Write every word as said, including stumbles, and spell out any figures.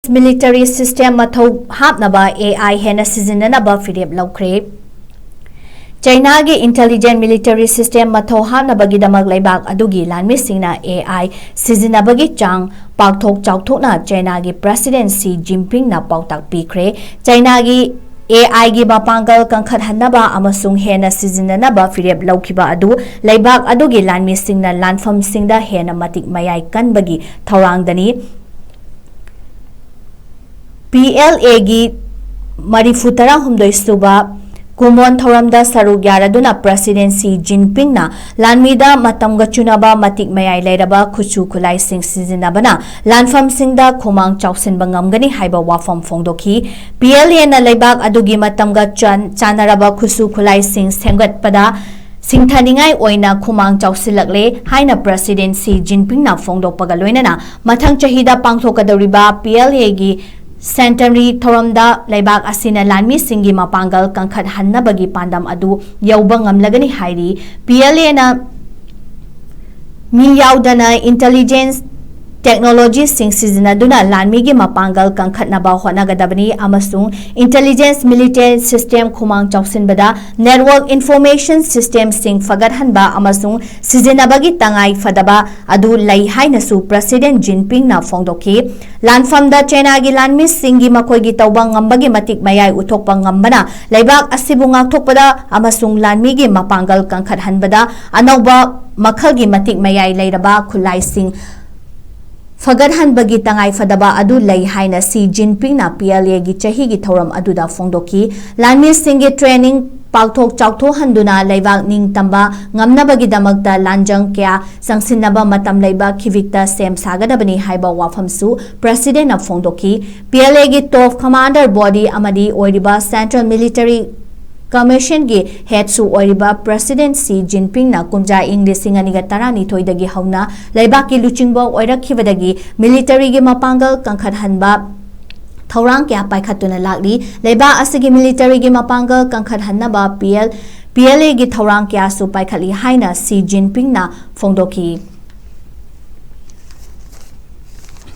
Military system ꯃꯊꯧ ꯍꯥꯞꯅꯕ A I ꯍꯦꯟꯅ ꯁꯤꯖꯤꯟꯅꯅꯕ ꯐꯤꯔꯦꯞ ꯂꯧꯈ꯭ꯔꯦ꯫ ꯆꯩꯅꯥꯒꯤ intelligent military system ꯃꯊꯧ ꯍꯥꯞꯅꯕꯒꯤꯗꯃꯛ ꯂꯩꯕꯥꯛ ꯑꯗꯨꯒꯤ ꯂꯥꯟꯃꯤꯁꯤꯡꯅ A I ꯁꯤꯖꯤꯟꯅꯕꯒꯤ ꯆꯥꯡ ꯄꯥꯛꯊꯣꯛ ꯆꯥꯎꯊꯣꯛꯅ ꯆꯩꯅꯥꯒꯤ President Xi Jinpingꯅ ꯄꯥꯎꯇꯥꯛ ꯄꯤꯈ꯭ꯔꯦ꯫ ꯆꯩꯅꯥꯒꯤ A Iꯒꯤ ꯃꯄꯥꯡꯒꯜ ꯀꯟꯈꯠꯍꯟꯅꯕ ꯑꯃꯁꯨꯡ ꯍꯦꯟꯅ ꯁꯤꯖꯤꯟꯅꯅꯕ ꯐꯤꯔꯦꯞ ꯂꯧꯈꯤꯕ ꯑꯗꯨ ꯂꯩꯕꯥꯛ ꯑꯗꯨꯒꯤ ꯂꯥꯟꯃꯤꯁꯤꯡꯅ ꯂꯥꯟꯐꯝꯁꯤꯡꯗ ꯍꯦꯟꯅ ꯃꯇꯤꯛ ꯃꯌꯥꯏ ꯀꯟꯕꯒꯤ ꯊꯧꯔꯥꯡꯗꯅꯤ꯫ P L Aꯒꯤ ꯃꯔꯤꯐꯨ ꯇꯔꯥꯍꯨꯝꯗꯣꯏ ꯁꯨꯕ ꯀꯨꯃꯣꯟ ꯊꯧꯔꯝꯗ ꯁꯔꯨꯛ ꯌꯥꯔꯗꯨꯅ President Xi Jinpingꯅ ꯂꯥꯟꯃꯤꯗ ꯃꯇꯝꯒ ꯆꯨꯅꯕ ꯃꯇꯤꯛ ꯃꯌꯥꯏ ꯂꯩꯔꯕ ꯈꯨꯠꯁꯨ ꯈꯨꯠꯂꯥꯏꯁꯤꯡ ꯁꯤꯖꯤꯟꯅꯕꯅ ꯂꯥꯟꯐꯝꯁꯤꯡꯗ ꯈꯨꯃꯥꯡ ꯆꯥꯎꯁꯤꯟꯕ ꯉꯝꯒꯅꯤ ꯍꯥꯏꯕ ꯋꯥꯐꯝ ꯐꯣꯡꯗꯣꯛꯈꯤ꯫ P L Aꯅ ꯂꯩꯕꯥꯛ ꯑꯗꯨꯒꯤ ꯃꯇꯝꯒ ꯆꯥꯟ-, ꯆꯥꯟꯅꯔꯕ ꯈꯨꯠꯁꯨ ꯈꯨꯠꯂꯥꯏꯁꯤꯡ ꯁꯦꯝꯒꯠꯄꯗ ꯁꯤꯡꯊꯅꯤꯡꯉꯥꯏ ꯑꯣꯏꯅ ꯈꯨꯃꯥꯡ ꯆꯥꯎꯁꯤꯜꯂꯛꯂꯦ ꯍꯥꯏꯅ President Xi Jinpingꯅ ꯐꯣꯡꯗꯣꯛꯄꯒ ꯂꯣꯏꯅꯅ ꯃꯊꯪ ꯆꯍꯤꯗ ꯄꯥꯡꯊꯣꯛꯀꯗꯧꯔꯤꯕ P L Aꯒꯤ centenary ꯊꯧꯔꯝꯗ ꯂꯩꯕꯥꯛ ꯑꯁꯤꯅ ꯂꯥꯟꯃꯤꯁꯤꯡꯒꯤ ꯃꯄꯥꯡꯒꯜ ꯀꯟꯈꯠꯍꯟꯅꯕꯒꯤ ꯄꯥꯟꯗꯝ ꯑꯗꯨ ꯌꯧꯕ ꯉꯝꯂꯒꯅꯤ ꯍꯥꯏꯔꯤ꯫ P L Aꯅ ꯃꯤ ꯌꯥꯎꯗꯅ intelligence technologyꯁꯤꯡ ꯁꯤꯖꯤꯟꯅꯗꯨꯅ ꯂꯥꯟꯃꯤꯒꯤ ꯃꯄꯥꯡꯒꯜ ꯀꯟꯈꯠꯅꯕ ꯍꯣꯠꯅꯒꯗꯕꯅꯤ ꯑꯃꯁꯨꯡ intelligence military system ꯈꯨꯃꯥꯡ ꯆꯥꯎꯁꯤꯟꯕꯗ network information systemꯁꯤꯡ ꯐꯒꯠꯍꯟꯕ ꯑꯃꯁꯨꯡ ꯁꯤꯖꯤꯟꯅꯕꯒꯤ ꯇꯉꯥꯏ ꯐꯗꯕ ꯑꯗꯨ ꯂꯩ ꯍꯥꯏꯅꯁꯨ President Jinpingꯅ ꯐꯣꯡꯗꯣꯛꯈꯤ꯫ ꯂꯥꯟꯐꯝꯗ ꯆꯩꯅꯥꯒꯤ ꯂꯥꯟꯃꯤꯁꯤꯡꯒꯤ ꯃꯈꯣꯏꯒꯤ ꯇꯧꯕ ꯉꯝꯕꯒꯤ ꯃꯇꯤꯛ ꯃꯌꯥꯏ ꯎꯠꯊꯣꯛꯄ ꯉꯝꯕꯅ ꯂꯩꯕꯥꯛ ꯑꯁꯤꯕꯨ ꯉꯥꯛꯊꯣꯛꯄꯗ ꯑꯃꯁꯨꯡ ꯂꯥꯟꯃꯤꯒꯤ ꯃꯄꯥꯡꯒꯜ ꯀꯟꯈꯠꯍꯟꯕꯗ ꯑꯅꯧꯕ ꯃꯈꯜꯒꯤ ꯃꯇꯤꯛ ꯃꯌꯥꯏ ꯂꯩꯔꯕ ꯈꯨꯠꯂꯥꯏꯁꯤꯡ ꯐꯒꯠꯍꯟꯕꯒꯤ ꯇꯉꯥꯏ ꯐꯗꯕ ꯑꯗꯨ ꯂꯩ ꯍꯥꯏꯅ Xi Jinpingꯅ P L Aꯒꯤ ꯆꯍꯤꯒꯤ ꯊꯧꯔꯝ ꯑꯗꯨꯗ ꯐꯣꯡꯗꯣꯛꯈꯤ꯫ ꯂꯥꯟꯃꯤꯁꯤꯡꯒꯤ training ꯄꯥꯛꯊꯣꯛ ꯆꯥꯎꯊꯣꯛꯍꯟꯗꯨꯅ ꯂꯩꯕꯥꯛ ꯅꯤꯡꯇꯝꯕ ꯉꯝꯅꯕꯒꯤꯗꯃꯛꯇ ꯂꯥꯟꯖꯪ ꯀꯌꯥ ꯆꯪꯁꯤꯟꯅꯕ ꯃꯇꯝ ꯂꯩꯕ ꯈꯤꯕꯤꯛꯇ ꯁꯦꯝ ꯁꯥꯒꯗꯕꯅꯤ ꯍꯥꯏꯕ ꯋꯥꯐꯝꯁꯨ Presidentꯅ ꯐꯣꯡꯗꯣꯛꯈꯤ꯫ P L Aꯒꯤ top commander body ꯑꯃꯗꯤ ꯑꯣꯏꯔꯤꯕ Central Military Commissionꯒꯤ headꯁꯨ ꯑꯣꯏꯔꯤꯕ President Xi Jinpingꯅ ꯀꯨꯝꯖꯥ ꯏꯪ ꯂꯤꯁꯤꯡ ꯑꯅꯤꯒ ꯇꯔꯥꯅꯤꯊꯣꯏꯗꯒꯤ ꯍꯧꯅ ꯂꯩꯕꯥꯛꯀꯤ ꯂꯨꯆꯤꯡꯕ ꯑꯣꯏꯔꯛꯈꯤꯕꯗꯒꯤ militaryꯒꯤ ꯃꯄꯥꯡꯒꯜ ꯀꯟꯈꯠꯍꯟꯕ ꯊꯧꯔꯥꯡ ꯀꯌꯥ ꯄꯥꯏꯈꯠꯇꯨꯅ ꯂꯥꯛꯂꯤ꯫ ꯂꯩꯕꯥꯛ ꯑꯁꯤꯒꯤ militaryꯒꯤ ꯃꯄꯥꯡꯒꯜ ꯀꯟꯈꯠꯍꯟꯅꯕ P L, P L Aꯒꯤ ꯊꯧꯔꯥꯡ ꯀꯌꯥꯁꯨ ꯄꯥꯏꯈꯠꯂꯤ ꯍꯥꯏꯅ Xi Jinpingꯅ ꯐꯣꯡꯗꯣꯛꯈꯤ꯫